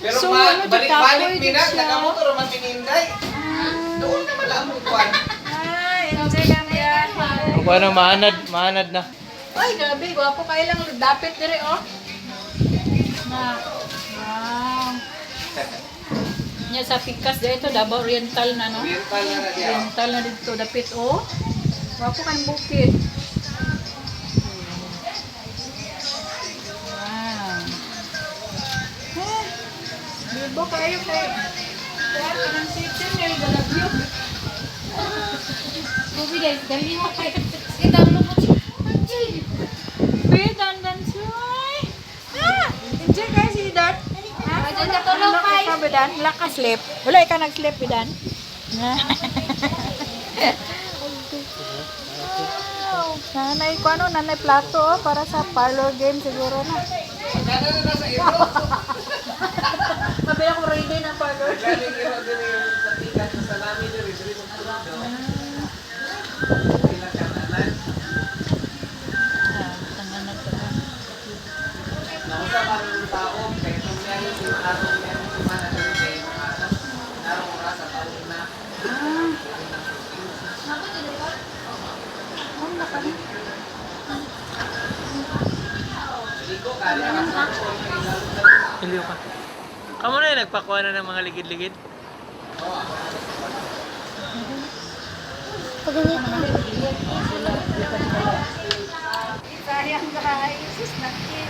Pero So, ma, ano, balik-balik tapoy mi na, din siya. nagamotor man mininday. Doon naman lang ang kuan. Ay, enjoy lang biyahe. Ang kuha na, maanad, maanad na. Ay, grabe, gwapo kayo lang dapit dire oh. Na. Wow. Nya sa Pikas dito, Davao Oriental na, no? Oriental na na diya. Oriental na dito dapit oh. Gwapo kayong bukid. Wow. Eh, Bibo kayo kay kaya kanang city nil galabyo. Bubi guys, dali mo kay. Kita mo po. Wait, dandan suy. Ah, enjoy kayo si Dan. Ah, Wala natulog wala kay. ka ba, Dan? Wala ka sleep. Wala ka nag-sleep, Dan. Wow. Nanay ko ano, nanay plato oh, para sa parlor game siguro na. Nana na sa iro. Sabi ako ready na parlor. Galing iro din yung sa tikas sa salami diri diri mo tulog daw. Pila ka nanan. Nausa pa rin yung tao kay itong meron si atong meron si mana diri kay mga anak. Narong oras sa taon na. Ligo ka, di ka sa Iliw ka. Kamu na yung nagpakuha na ng mga ligid-ligid. Sayang guys, sus nakin.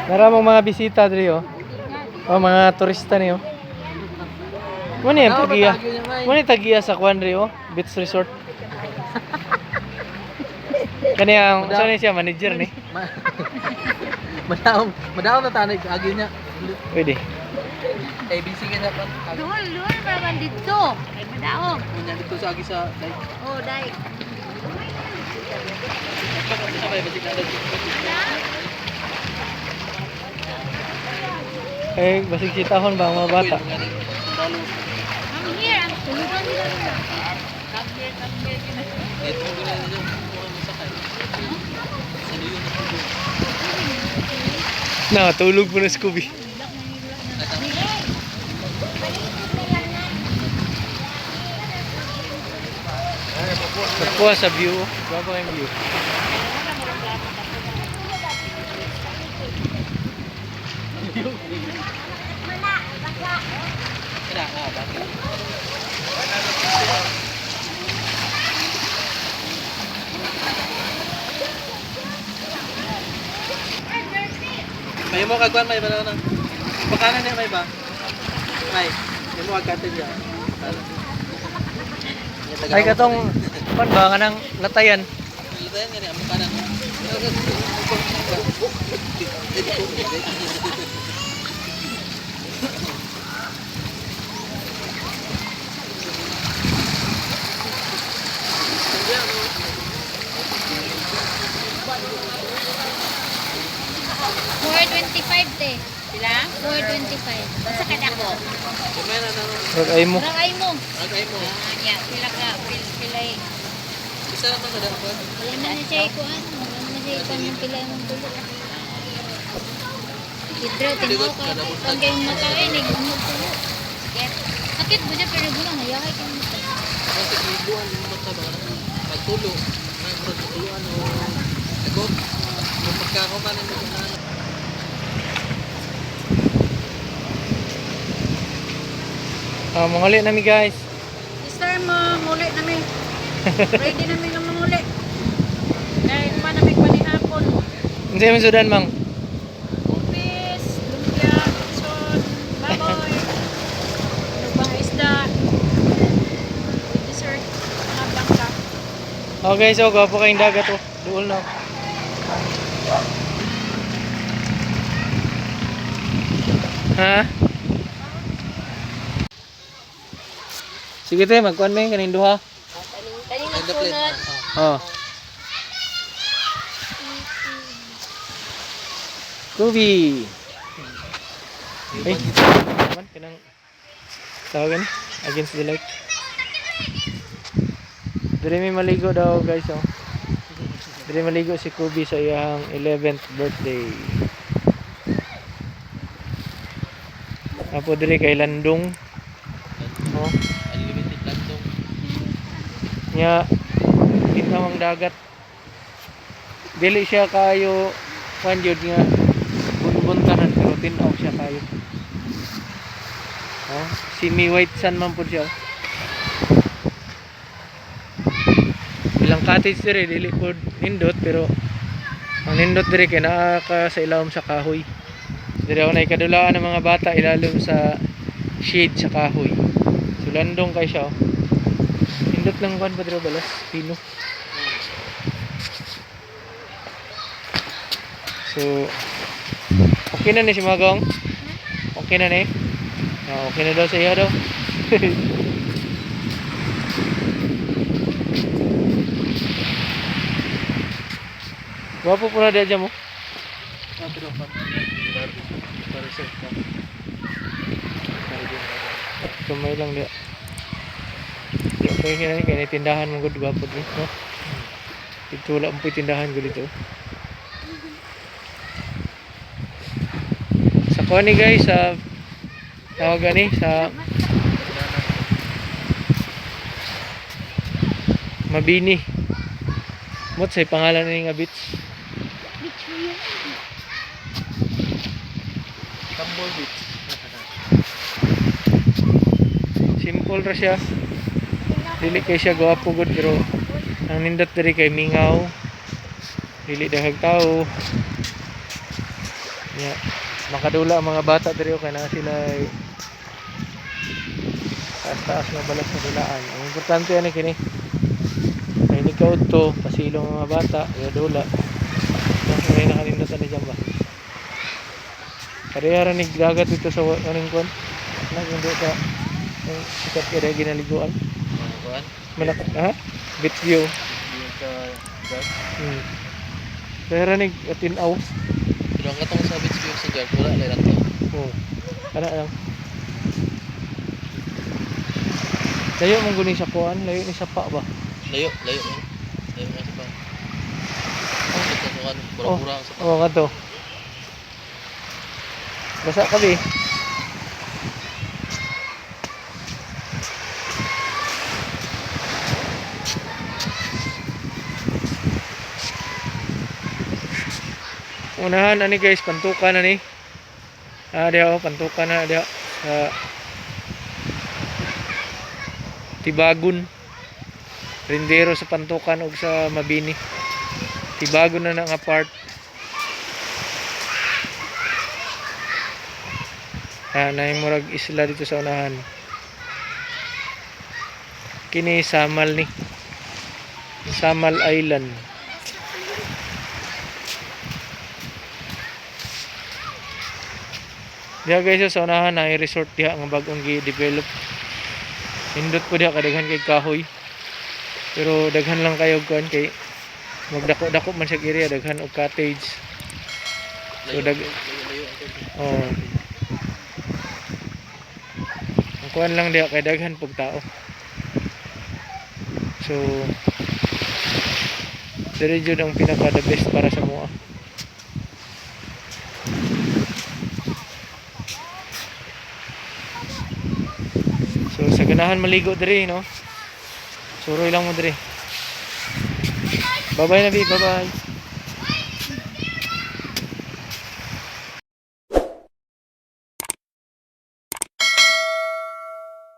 Naramong mga bisita diri oh. Oh, mga turista niyo. Mo ni ang tagiya. Mo ni tagiya sa kwan diri oh, Beach Resort. Kani ang saan ni siya manager ni? Madaom, madaom na tanay agi niya. Pwede. ABC ka na pa. Duol, duol pa man dito. Kay madaog. Munya dito sa agi sa like Oh, dai. sa may basig na Eh, basig sitahon ba ang mga bata? Sundalo. I'm here. I'm tulugan nila nila. Come here, come here. Dito ko na dito. Sakay. Sa luyo na po. Nakatulog po na Scooby. Nakuha sa view. Oh. Gwapo kayong view. Kaya nga bakit? May mo kagwan may ba na? Pakanan niya may ba? May. May mo kagkatin niya. Pakanan. Ay katong pan ba ka ng latayan? Latayan nga niya, ang pakanan. Four 25 te. Sila? 425. Basta ka dako. Kumay na na. Rag ay mo. Rangay mo. Agay mo. Ah, nya, pila ka, pila pila. Isa naman sa dapat. Wala man na siya ikuan. Wala man na siya ikuan ng pila imong tulo. Pedro, tinaw ka. Ang kayong mata eh, nagumog tulo. Sakit. Sakit ba siya pero guna, hayahay kayong mata. Kasi ibuan yung mata ba pagtulo. May murag tuluan o agot. Kung pagkakuman ang mga Ah, manguli na mi guys. This time, Manguli na mi. Ready na mi nga manguli. Kaya man na mi panihapon. Unsa imong sudan, Mang? Upis, lumpia, lechon, baboy, lubang isda, with dessert, mga bangka. Okay, so gwapo kayong dagat oh. Duol na. Oh. Ha? Sige te, magkuan may kaning duha. Kaning nagsunod. Oh. Kubi. Ay, naman kanang tawagan against the light. Dire may maligo daw guys oh. Dire maligo si Kubi sa iyang 11th birthday. Apo dire kay Landong. Oh, Unlimited landong. nya kita mang dagat. Dili siya kayo kwan jud nga bunbun tanan pero tin-aw siya kayo. Oh, semi white sun man pud siya. Oh. Ilang cottage dire dili pud nindot pero ang nindot dire kay naa ka sa ilawom sa kahoy. Dire ako na ikadulaan ng mga bata ilalom sa shade sa kahoy. So landong kay siya. Oh. Nindot lang kwan pa dire balas pino. So okay na ni si Magong. Okay na ni. Ah, okay na daw sa iya daw. Gwapo po na diyan mo. Ah, pero pa. Para sa ka. Kamay lang diya. Di okay kaya ni kaya tindahan mo gud gwapo ni, no? Dito wala mo tindahan gud dito. Sa kuan ni guys, sa tawag gani sa Mabini. Mot say pangalan ni nga beach. Beach view. Tambol Beach. Simple ra siya. Dili kay siya gwapo gud pero ang nindot diri kay mingaw. Dili daghang tao. Nya makadula ang mga bata diri kay naa sila taas-taas nga balas na dulaan. Ang importante ani kini. Kay ni to pasilong ang mga bata, kaya dula. Mas may nakanindot ani dyan ba? Pareha ra ni dagat dito sa aning kuan. Nag sa ang sikat kay dahil ginaliguan. Kuan. Malak ha? Beach view. Yung sa Jack. Pero ni atinaw. Pero ang katong sa beach view sa Jack, wala lang to. Oh. Ana lang. Layo mong guni sa kuan, layo ni sa pa ba? Layo, layo. Layo nga sa pa. Oh, ito sa kuan, bura-bura ang sa pa. Oo nga to. Basa ka bi. Unahan ani guys, pantukan ani. Ah, diha oh, pantukan na diha sa Tibagon. Rindero sa Pantukan ug sa Mabini. Tibagon na na nga part. Ah, na murag isla dito sa unahan. Kini Samal ni. Samal Island. Diha guys sa unahan na resort diha nga bagong gi-develop. Nindot po diha kadaghan kay kahoy. Pero daghan lang kayo kuan kay magdako-dako man siya area daghan og cottage. Layo, So, layo, layo ang tubig. Oh. Ang kuan lang diha kay daghan pug tao. So dire jud ang pinaka the best para sa mua. So sa ganahan maligo diri no. Suroy lang mo diri. Bye-bye na bi, bye-bye.